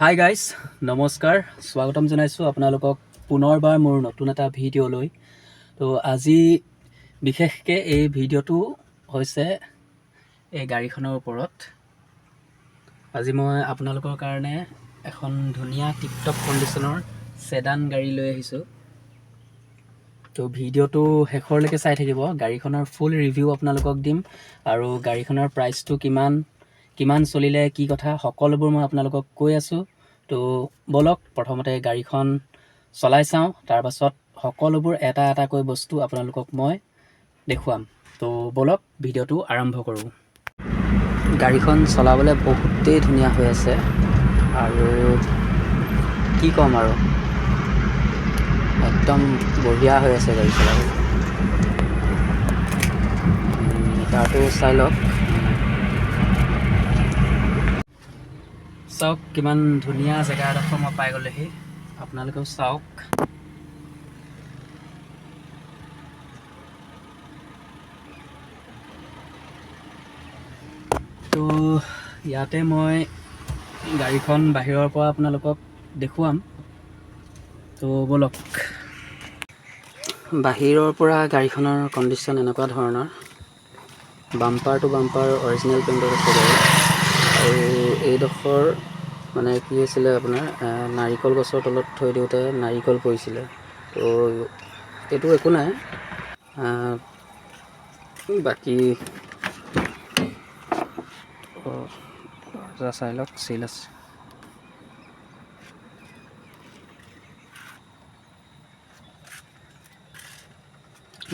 Hi guys, নমস্কাৰ। স্বাগতম জনাইছোঁ আপোনালোকক পুনৰবাৰ মোৰ নতুন এটা ভিডিঅ'লৈ। তো আজি বিশেষকৈ এই ভিডিঅ'টো হৈছে এই গাড়ীখনৰ ওপৰত। আজি মই আপোনালোকৰ কাৰণে এখন ধুনীয়া টিপটপ কণ্ডিশ্যনৰ ছেডান গাড়ী লৈ আহিছোঁ। তো ভিডিঅ'টো শেষৰলৈকে চাই থাকিব। গাড়ীখনৰ ফুল ৰিভিউ আপোনালোকক দিম আৰু গাড়ীখনৰ প্ৰাইচটো কিমান, কিমান চলিলে, কি কথা, সকলোবোৰ মই আপোনালোকক কৈ আছোঁ। তো ব'লক, প্ৰথমতে গাড়ীখন চলাই চাওঁ, তাৰপাছত সকলোবোৰ এটা এটাকৈ বস্তু আপোনালোকক মই দেখুৱাম। তো ব'লক, ভিডিঅ'টো আৰম্ভ কৰোঁ। গাড়ীখন চলাবলৈ বহুতেই ধুনীয়া হৈ আছে আৰু কি ক'ম আৰু, একদম বঢ়িয়া হৈ আছে গাড়ী চলাবলৈ। মিটাৰটো চাই লওক। চাওক, কিমান ধুনীয়া জেগা এডোখৰ মই পাই গ'লোহি। আপোনালোকেও চাওক। তো ইয়াতে মই গাড়ীখন বাহিৰৰ পৰা আপোনালোকক দেখুৱাম। তো ব'লক। বাহিৰৰ পৰা গাড়ীখনৰ কণ্ডিশ্যন এনেকুৱা ধৰণৰ। বাম্পাৰ টু বাম্পাৰ অৰিজিনেল পেইণ্টত আছে গাড়ী। আৰু এইডোখৰ মানে কি হৈছিলে আপোনাৰ, নাৰিকল গছৰ তলত থৈ দিওঁতে নাৰিকল পৰিছিলে। তো এইটো একো নাই। বাকী দৰ্জা চাই লওক, চিল আছে।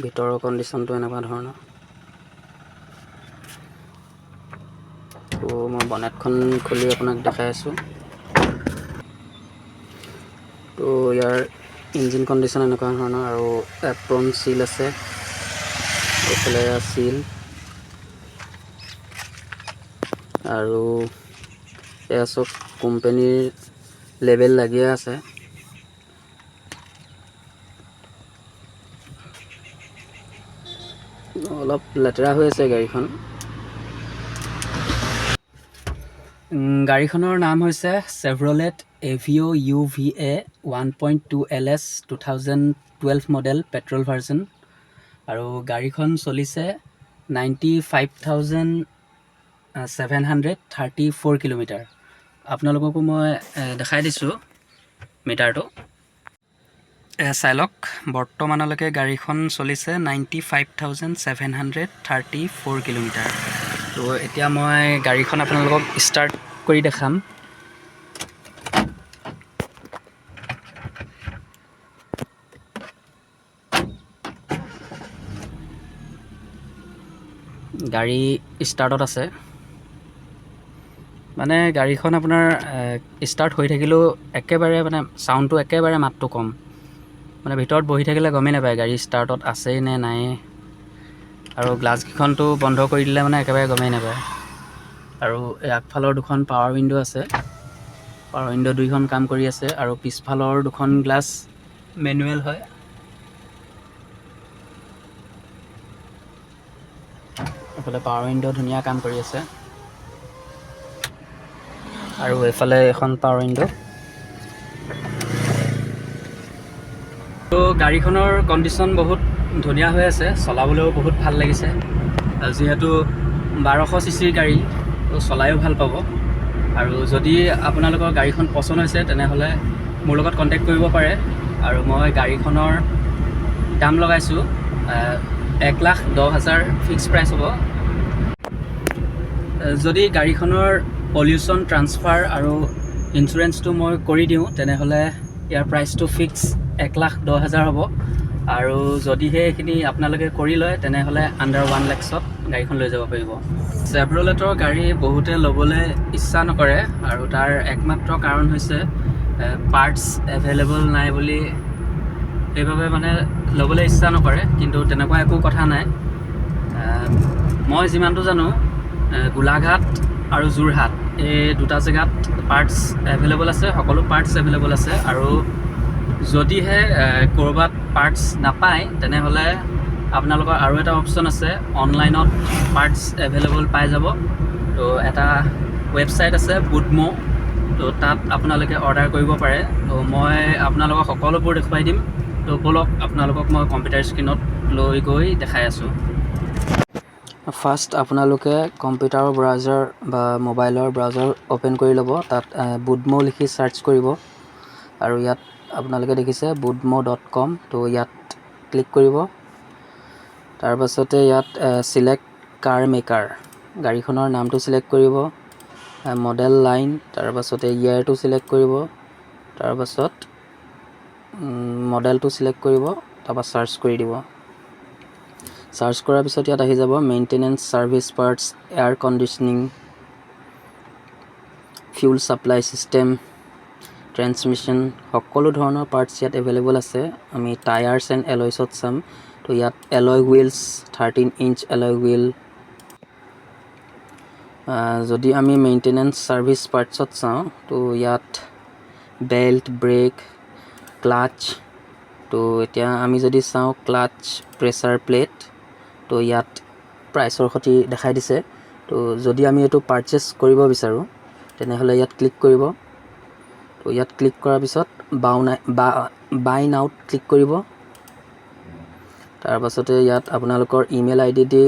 ভিতৰৰ কণ্ডিশ্যনটো এনেকুৱা ধৰণৰ। তো মই বনেটখন খুলি আপোনাক দেখাই আছোঁ। তো ইয়াৰ ইঞ্জিন কণ্ডিশ্যন এনেকুৱা ধৰণৰ আৰু এপ্ৰন চিল আছে, এইফালে চিল আৰু এয়া চব কোম্পেনীৰ লেবেল লাগিয়ে আছে। অলপ লেতেৰা হৈ আছে গাড়ীখন। গাড়ীখনৰ নাম হৈছে Chevrolet Aveo UVA 1.2 LS 2012 model, petrol version. আৰু গাড়ীখন চলিছে 95,734 kilometre. আপোনালোককো মই দেখাই দিছোঁ মিটাৰটো। চাই লওক, বৰ্তমানলৈকে গাড়ীখন চলিছে 95,734 kilometre. তো এতিয়া মই গাড়ীখন আপোনালোকক ষ্টাৰ্ট কৰি দেখাম। গাড়ী ষ্টাৰ্টত আছে। মানে গাড়ীখন আপোনাৰ ষ্টাৰ্ট হৈ থাকিলেও একেবাৰে মানে চাউণ্ডটো একেবাৰে মাতটো কম। মানে ভিতৰত বহি থাকিলে গমেই নাপায় গাড়ী ষ্টাৰ্টত আছেই নে নাই। আৰু গ্লাছকেইখনটো বন্ধ কৰি দিলে মানে একেবাৰে গমেই নাপায়। আৰু এই আগফালৰ দুখন পাৱাৰ উইণ্ড' আছে, পাৱাৰ উইণ্ড' দুইখন কাম কৰি আছে। আৰু পিছফালৰ দুখন গ্লাছ মেনুৱেল হয়। এইফালে পাৱাৰ উইণ্ড' ধুনীয়া কাম কৰি আছে আৰু এইফালে এখন পাৱাৰ উইণ্ড'। তো গাড়ীখনৰ কণ্ডিশ্যন বহুত ধুনীয়া হৈ আছে, চলাবলৈও বহুত ভাল লাগিছে। আৰু যিহেতু 1200 চি চিৰ গাড়ী, তো চলায়ো ভাল পাব। আৰু যদি আপোনালোকৰ গাড়ীখন পচন্দ হৈছে, তেনেহ'লে মোৰ লগত কণ্টেক্ট কৰিব পাৰে। আৰু মই গাড়ীখনৰ দাম লগাইছোঁ 1,10,000, ফিক্স প্ৰাইচ হ'ব। যদি গাড়ীখনৰ পলিউশ্যন ট্ৰান্সফাৰ আৰু ইঞ্চুৰেঞ্চটো মই কৰি দিওঁ, তেনেহ'লে ইয়াৰ প্ৰাইচটো ফিক্স 1,10,000 হ'ব। আৰু যদিহে এইখিনি আপোনালোকে কৰি লয়, তেনেহ'লে আণ্ডাৰ 1 লেক্সত গাড়ীখন লৈ যাব পাৰিব। চেভ্ৰলেটৰ গাড়ী বহুতে ল'বলৈ ইচ্ছা নকৰে আৰু তাৰ একমাত্ৰ কাৰণ হৈছে পাৰ্টছ এভেইলেবল নাই বুলি। সেইবাবে মানে ল'বলৈ ইচ্ছা নকৰে। কিন্তু তেনেকুৱা একো কথা নাই। মই যিমানটো জানো, গোলাঘাট আৰু যোৰহাট এই দুটা জেগাত পাৰ্টছ এভেইলেবল আছে, সকলো পাৰ্টছ এভেইলেবল আছে। আৰু যদিহে ক'ৰবাত পাৰ্টছ নাপায়, তেনেহ'লে আপোনালোকৰ আৰু এটা অপশ্যন আছে, অনলাইনত পাৰ্টছ এভেইলেবল পাই যাব। তো এটা ৱেবছাইট আছে বুডমো। তো তাত আপোনালোকে অৰ্ডাৰ কৰিব পাৰে। তো মই আপোনালোকক সকলোবোৰ দেখুৱাই দিম। তো ব'লক, আপোনালোকক মই কম্পিউটাৰ স্ক্ৰীণত লৈ গৈ দেখাই আছোঁ। ফাৰ্ষ্ট আপোনালোকে কম্পিউটাৰৰ ব্ৰাউজাৰ বা মোবাইলৰ ব্ৰাউজাৰ অ'পেন কৰি ল'ব। তাত বুডমো লিখি চাৰ্চ কৰিব আৰু ইয়াত আপোনালোকে দেখিছে বুডমো.কম। তো ইয়াত ক্লিক কৰিব। তাৰপাছতে ইয়াত চিলেক্ট কাৰ মেকাৰ, গাড়ীখনৰ নামটো চিলেক্ট কৰিব, মডেল লাইন, তাৰপাছতে ইয়েৰটো চিলেক্ট কৰিব, তাৰপাছত মডেলটো চিলেক্ট কৰিব, তাৰপৰা চাৰ্চ কৰি দিব। চাৰ্চ কৰাৰ পিছত ইয়াত আহি যাব maintenance service parts, air conditioning, fuel supply system, transmission, সকলো ধৰণৰ পাৰ্টছ ইয়াত এভেইলেবল আছে। আমি টায়াৰ্ছ এণ্ড এলয়ছত চাম। তো ইয়াত alloy wheels, 13 inch alloy wheel। যদি আমি মেইনটেনেঞ্চ ছাৰ্ভিচ পাৰ্টছত চাওঁ, তো ইয়াত বেল্ট, ব্ৰেক, ক্লাচ। তো এতিয়া আমি যদি চাওঁ ক্লাচ প্ৰেছাৰ প্লেট, তো ইয়াত প্ৰাইচৰ সৈতে দেখাই দিছে। তো যদি আমি এইটো পাৰচেছ কৰিব বিচাৰোঁ, তেনেহ'লে ইয়াত ক্লিক কৰিব। তো ইয়াত ক্লিক কৰাৰ পিছত বা বাই নাওত ক্লিক কৰিব। তাৰপাছতে ইয়াত আপোনালোকৰ email I D the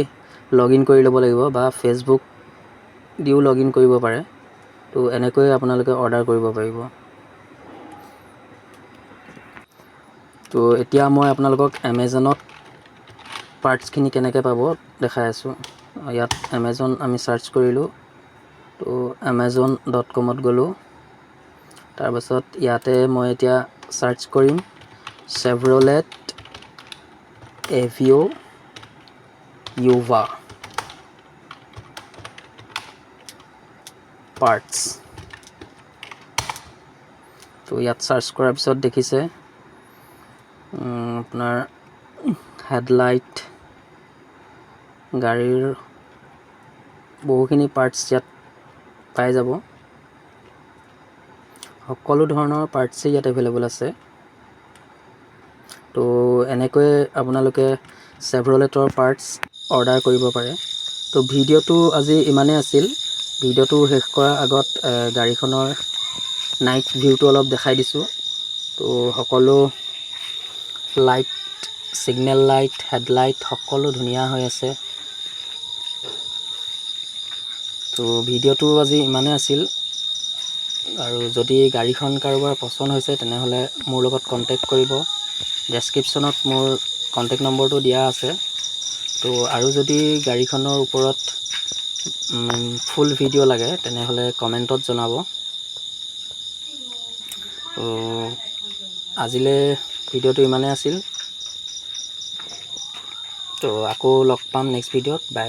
log in কৰি ল'ব লাগিব বা ফেচবুক দিও লগ ইন কৰিব পাৰে। তো এনেকৈয়ে আপোনালোকে অৰ্ডাৰ কৰিব পাৰিব। তো এতিয়া মই আপোনালোকক এমেজনত পাৰ্টছখিনি কেনেকৈ পাব দেখাই আছোঁ। ইয়াত এমেজন আমি চাৰ্চ কৰিলোঁ। তো এমেজন.কমত গ'লোঁ। তাৰপাছত ইয়াতে মই এতিয়া চাৰ্চ কৰিম চেভৰলেট এভিঅ' ইউভা পাৰ্টছ। তো ইয়াত চাৰ্চ কৰাৰ পিছত দেখিছে আপোনাৰ হেডলাইট, গাড়ীৰ বহুখিনি পাৰ্টছ ইয়াত পাই যাব। সকলো ধৰণৰ পাৰ্টছেই ইয়াত এভেইলেবল আছে। তো এনেকৈয়ে আপোনালোকে চেভৰলেটৰ পাৰ্টছ অৰ্ডাৰ কৰিব পাৰে। তো ভিডিঅ'টো আজি ইমানেই আছিল। ভিডিঅ'টো শেষ কৰাৰ আগত গাড়ীখনৰ নাইট ভিউটো অলপ দেখাই দিছোঁ। তো সকলো লাইট, ছিগনেল লাইট, হেডলাইট সকলো ধুনীয়া হৈ আছে। তো ভিডিঅ'টো আজি ইমানেই আছিল আৰু যদি গাড়ীখন কাৰোবাৰ পচন্দ হৈছে, তেনেহ'লে মোৰ লগত কণ্টেক্ট কৰিব। ডেছক্ৰিপশ্যনত মোৰ কণ্টেক্ট নম্বৰটো দিয়া আছে। তো আৰু যদি গাড়ীখনৰ ওপৰত ফুল ভিডিঅ' লাগে, তেনেহ'লে কমেণ্টত জনাব। তো আজিলৈ ভিডিঅ'টো ইমানেই আছিল। তো আকৌ লগ পাম নেক্সট ভিডিঅ'ত। বাই।